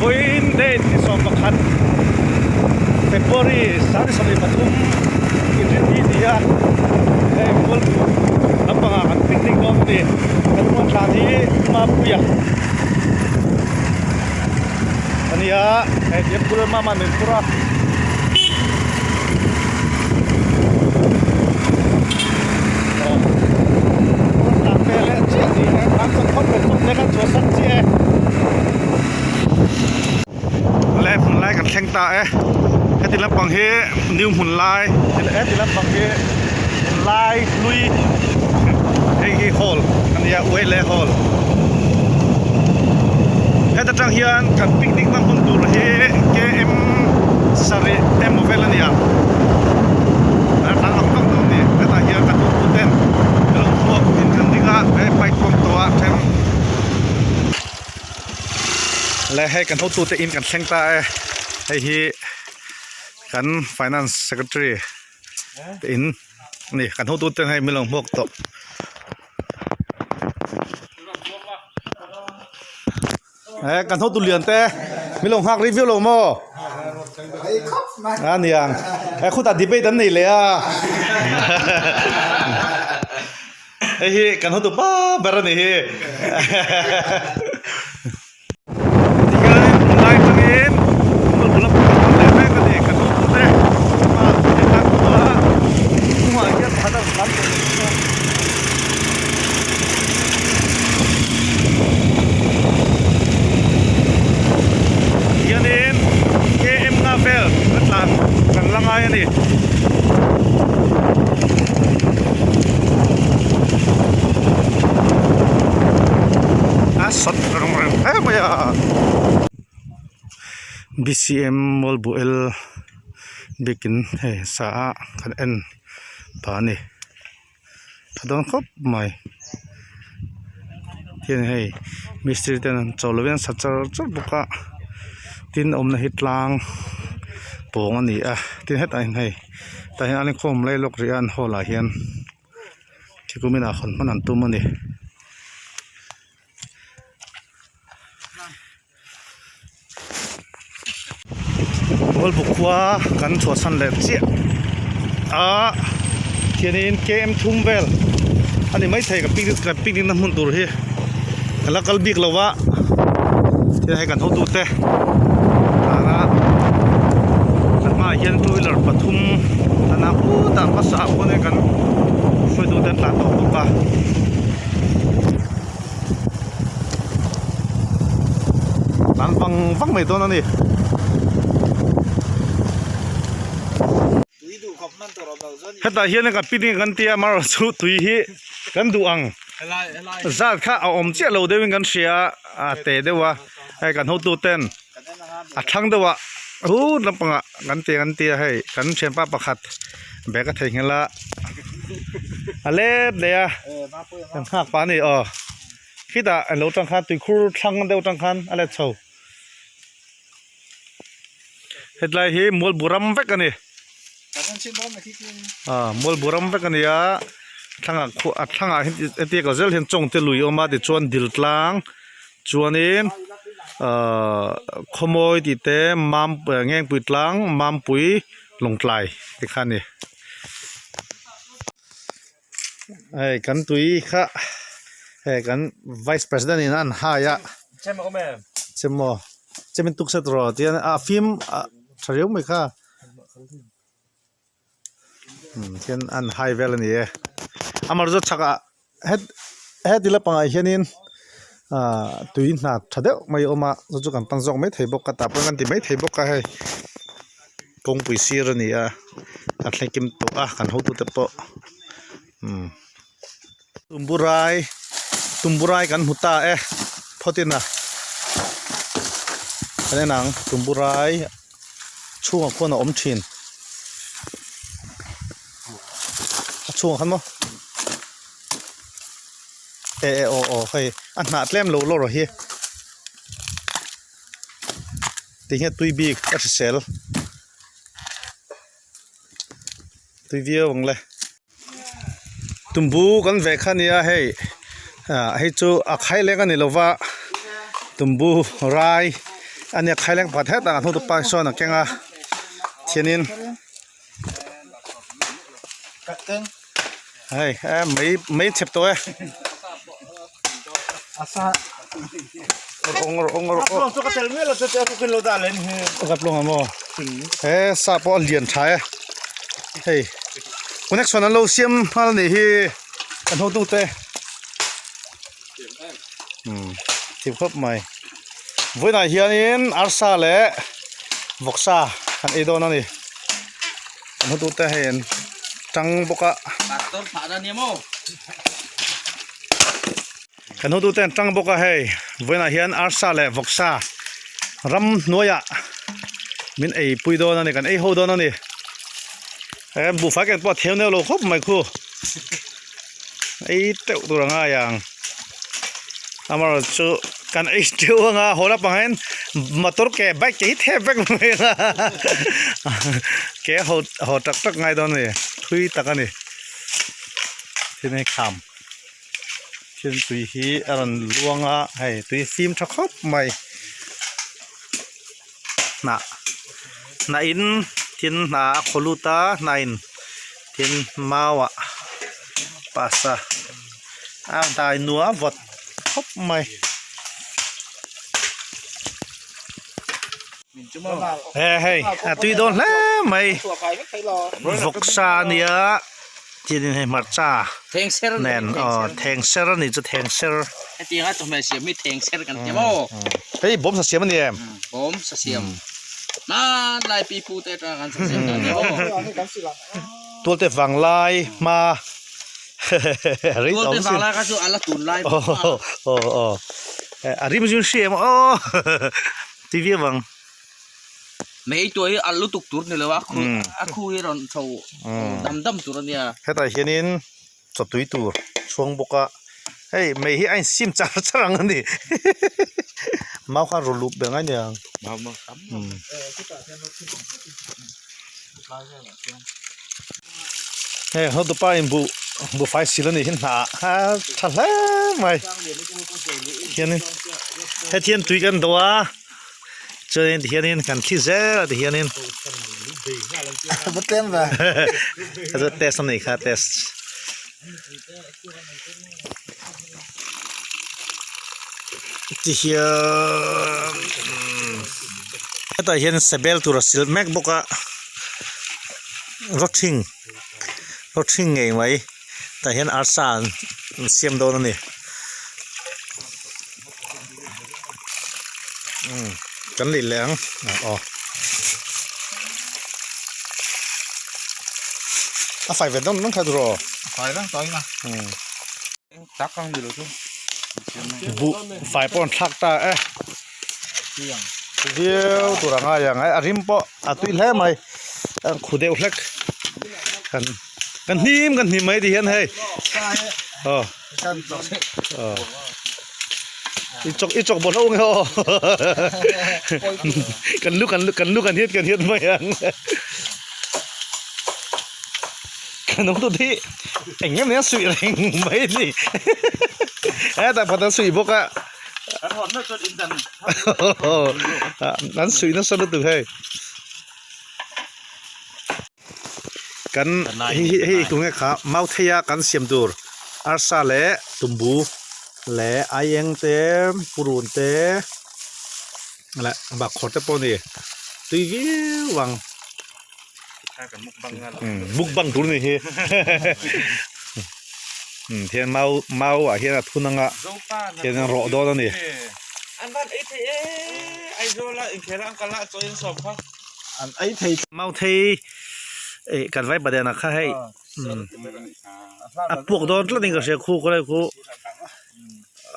Vawiin date ni 11 February 2023 inrinni ni a hei Mualpui lampangah kan picnic dawn a ni. Kan hmuh thlan hi Mapuia a ni a, hei ti phur em a min phur a. Le hmun lai kan thleng ta e heti lampang hi new hmun lai heti lampang hi hmun lai hlui hei hi hall a nia uaile hall heta tang hian kan picnic na hmun tur hi km sarih emaw vel a ni ang a tlan vang vang dawn a ni hetah hian ka duhtu ten an lo chhuak in kan ding a he bike pawh an tawh a then le hei kan hotu te in kan thleng ta e hei hi kan finance secretary te in a ni kan hotu ten hei min lo hmuak tawh. He kan hotu lian te min lo nghak rih viau lo maw? A niang he khutah debate an nei leh a hei hi kan hotu pa ber a ni hi tikhian tunlai atangin football a pawh leh mek a ni kan hotu te hnungah hian pakhat a rawn tlan tawh leh bawk a. Hianin KM nga vel a tlan kan la ngai a ni. A sawt reng reng hle mai a. BCM Mualbuhel biakin hei sa a kan en pah a ni. Tha dawn khawp mai hian hei mistiri ten an chawl lovin an sa char char bawk a tin awmna hi tlang pawng a ni a tin hetah hian hei tah hian an inkhawm lai lawk rih a an hall ah hian thikumin ah hawn hman an tum a ni. Mualbu khua kan chhuahsan leh chiah a khianin km thum vel a ni maithei ka picnic kan picnic na hmun tur hi ka la kal bik lo va tin hei kan hotu te tana kan hmaah hian two wheeler pathum tana khutah hmasa ah pawh kan hruaitu te an tlan tawh bawk a. Tlan vang vang mai dawn a ni. Hetah hian kan picnic kan tia amaherawh chu tui hi kan duh ang zat kha a awm chiah lo deuhin kan hria a te deuh a hei kan hotu ten a thlang deuh ah hut lampangah kan ti an tia hei kan thianpa pakhat bag a theihnghilh a a let leh a kan nghak pah a ni aw khitah an lo tang khan tuikhur thlang deuh tang khan a let chho hetlai hi mualbu ram vek a ni mualbu ram vek a ni a thlangah khuah a thlangah hian hetiang kal zel hian chawngte lui a awm a tichuan dil tlang chuanin ahh khawmawi tih te mam ngengpui tlang mampui lawngtlai te kha a ni hei kan tui kha hei kan vice president in a an hai a chemaw chemin tuk set rawh tihian a fim ah tha riau mai kha khian an hai vel a ni e amaherawhchu chhakah het heti lampangah hianin ahh tui hna tha deuh mai a awm a chu chu kan pan zawk maithei bawk a tah pawh kan ti maithei bawk a hei kawngpui sir a ni a a thleng kim tawh a kan hotute pawh umm tumburai tumburai kan hmu ta e phawt in a kan en ang tumburai chhungah khuan a awm thin a chhungah khan maw e e aw aw hei a hnah tlem lo lawr hi tihian tui bik a hrisel tui viau ang le. Tumbu kan veh kha nia hei ah hei chu a khai leng a ni lova tumbu rai. Ania khaileng pakhat hetah kan hotu pa sawn a keng a thianin hei mai mai chep tawh e rawng rawng rawng kaplong a maw he sa pawh a lian tha e hei connection an lo siam nghal a nih hi kan hotu te. Umm thim khawp mai vawiinah hianin arsa leh vawksa kan ei dawn a ni an hotute hei an tang bawk a kan hotute an tang bawk a hei vawiinah hian arsa leh vawksa ramhnuaiah min ei pui dawn a ni kan ei ho dawn a ni he buhfai ken pawh a theu neu lo khawp mai khu. Ei teuh tur a ngai ang amaherawh chu kan ei teuh anga haw lampang hian motor ke bike ke hi thep vek mai a ke haw haw tak tak ngai dawn a ni thui tak a ni thil hi kham thil tui hi a rawn luang a hei tui fim tha khawp mai hnah hnah in tin hna a khaw lut a hnah in tin mau ah pasa a dai nuam a vawt khawp mai. He hei a tui dawn hle mai vawksa a nia tin hei hmarcha nen aw thengser a nih chu thengser hetianga chawhmeh siam hi thengser kan ti maw hei bawm sa siam a ni em bawm sa siam hmanlai pi pu te atanga kan sa siam dan ni maw tualte vanglai hma tualte vanglai kha chu a la tun lai aw aw aw a rim zun hri em aw ti viau ang. Mei tuai hi a lutuk tur ni lo a khu a khu hi rawn chho dam dam tur a nia. Hetah hianin chawtui tur chhuang bawk a hei mei hi a insim char char ang a ni mau khan rawn luh ber ngai nia hei hotupa in buh buhfai sil a nih hi hnah a tha hle mai hianin heti hian tui kan do a. Chuanin tihianin kan thli zel a tihianin a chu test a nih kha test. Tihian hetah hian sebel tur a sil mek bawk a rawthing rawthing ngei mai tah hian arsa an siam dawn a ni. Umm kan leh leh ang aw a fai ve dawn dawn kha tiraw a fai reng tawh in a umm tak ang ni lo chu buh fai pawh an thlak ta e viau tur a ngai ang a rim pawh a tui hle mai a khu deuh hlek kan kan hnim kan hnim mai ti hian hei aw. I chawk i chawk bawlh ho nge aw kan lu kan lu kan lu kan hiat kan hiat mai ang kan awm tut hi eng em nia suih reng mai ni hetah pakhat an suih bawk a an suih nasa lutuk hei. Kan hei hi hei tunge kha mautheia kan siam tur arsa leh tumbu leh aieng te purun te leh bakkhawr te pawh a ni tui viau ang mukbang tur a ni hi thian mau mau ah hian a thun anga thian an rawh dawn a ni. An ei thei. Mauthei eh kan vai padian ah kha hei a puak dawn tlat in ka hria khu khawlai khu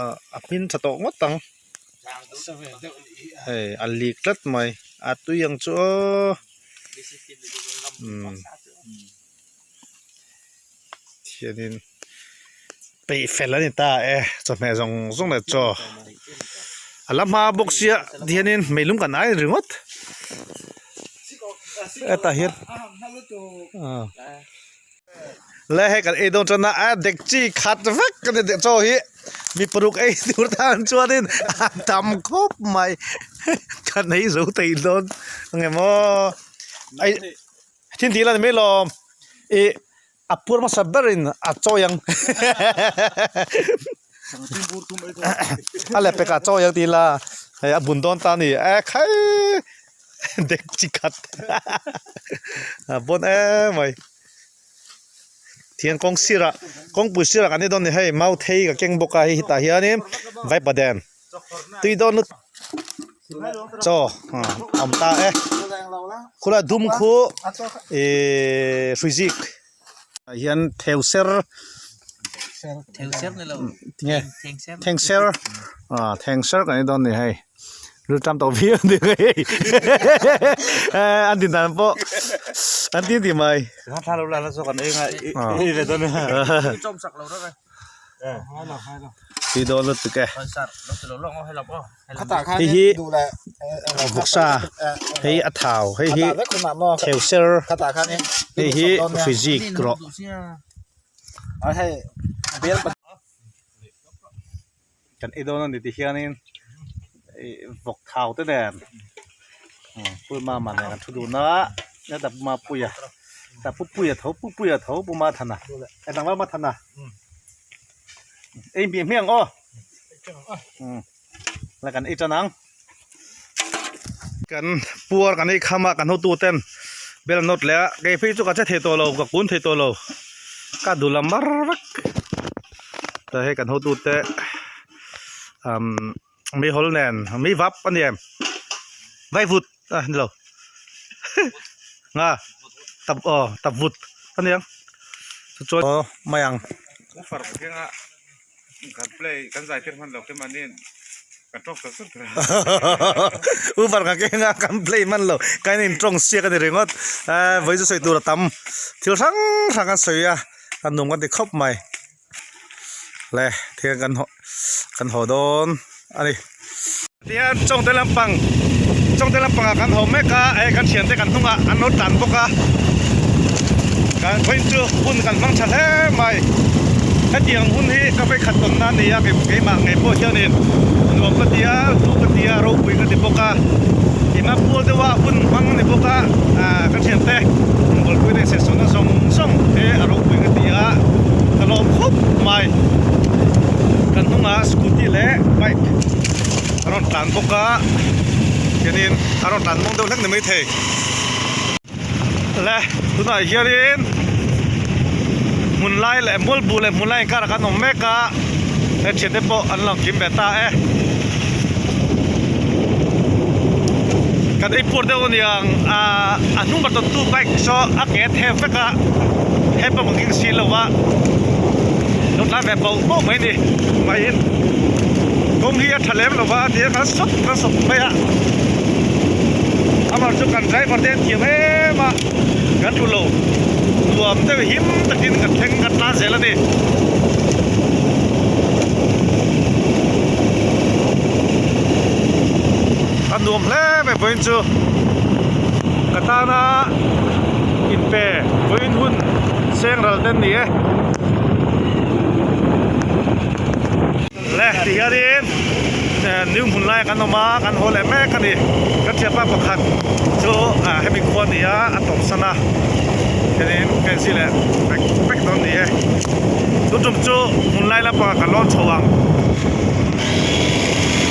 ah a hmin tha tawh ngawt ang hei a lik tlat mai a tui ang chu aw umm thianin peih fel a ni ta e chawhmeh zawng zawng leh chaw a la hma bawk sia tihianin meilum kan ai ringawt hetah hian ah. Le hei kan ei dawn tan a a dek chi khat vek a ni chaw hi mi paruk ei tur tan chuanin a tam khawp mai kan ei zo thei dawn ang em aw ei thil tih la ni mai lawm ih a puar hmasa berin a chawi ang a leh pekah a chawi ang tih ila hei a bun dawn ta a ni e khai dek chi khat a bawn em mai. Thian kawng sirah kawngpui sirah kan ni dawn a ni hei mau thei ka keng bawk a hei hetah hianin vaipa den tui dawn lut chaw a awm ta e khulai dum khu ihh hruizik ah hian theu ser tinge thengser ah thengser kan ni dawn a ni hei. Lu tam tawh viau ni hei an tin dan pawh an tin ti mai. Thla lo la la zawk an ei ngai ei ve dawn a. Chawm sak lo rawh e. Ti dawn lutuk e. Khatah khan Hei hi duh leh vawksa hei a thau hei hi theu ser khatah khan hei hi hrizik rawh. Hei bel Kan ei dawn a ni ti hianin ih vawk thau te nen pulma man nen an thu dun a heta puma puia tah pu puia tho pu puia tho puma thana e tlangval ma thana ei hmiah hmiah ang aw la kan ei tan ang kan puar kan ei kham a kan hotu ten bel an nawt leh a kei phei chu ka che thei tawh lo ka kun thei tawh lo ka duh lam mar vek ta hei kan hotu te umm meihawl nen mei vap a ni em vaivut a ni lo nga tap aw tap vut a ni ang chuan aw mai ang. Kan play kan zai tir hman lo khi manin kan tawng sar sar thei. Uber ka keng a kan play hman lo kan in tawng siak a ni ringawt eh vawi chu sawi tur a tam thil hrang hrang kan sawi a a nuam kan ti khawp mai le thil kan haw kan haw dawn a ni. Tihian Chawngte lampang Chawngte lampangah kan haw mek a hei kan thiante kan hnungah an lo tlan bawk a kan vawiin chu hun kan hmang tha hle mai hetiang hun hi ka vei khat tawnna a ni a keimah ngei pawh hianin nuam ka ti a zu ka ti a ropui ka ti bawk a ina pual deuha hun hmang a ni bawk a ah ka thiante bawlpui leh sehsawhna zawng zawng te a ropui ka ti a ka lawm khawp mai kan hnungah scooty leh bike a rawn tlan bawk a hianin a rawn tlan mawng deuh hlek ni maithei le tunah hianin hmun lai leh mualbu leh hmun lai inkarah kan awm mek a he thiante pawh an lang kim ve ta e kan ei puar deuh aniang ahh a hnung ber tawttu bike saw a ke a thep vek a hepa mang eng si lo a lo tlan ve pauh pauh mai a ni maiin kawng hi a tha lem lo va a ti a kan sawp kan sawp mai a amah chu kan driver te an thiam em a kan tlu lo nuam deuh him takin kan thleng kan tlan zel a ni. A nuam hle mai vawiin chu ka tana inpe vawiin hun seng ral te an ni e. Le ti hianin new hmun lai kan awm a kan haw leh mek a ni kan thianpa pakhat chu hemi khua a ni a a tawp san a hianin ka inzir leh vek vek dawn a ni e tun tum chu hmun lai lampangah kan lawn chho ang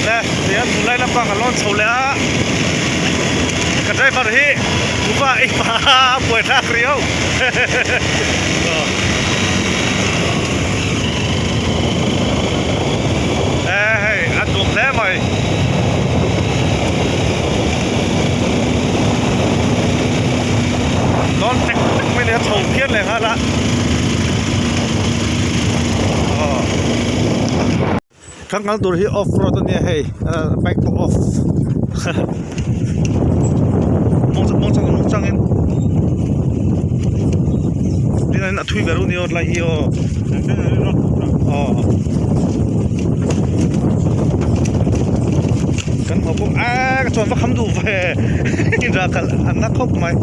le tihian hmun lai lampangah kan lawn chho leh a ka driver hi kuhva ei pah a a buai thlak riau. Eh hei a tum hle mai. Dawn tek tek mai ni a chho phian leh nghal a. Aw. Kan kal tur hi off road a nia hei bike pawh off muang changin tin a thui ber ania aw tlai hi aw aw kan haw pawh aaa ka chuan va kham duh ve inrah khalh an na khawp mai.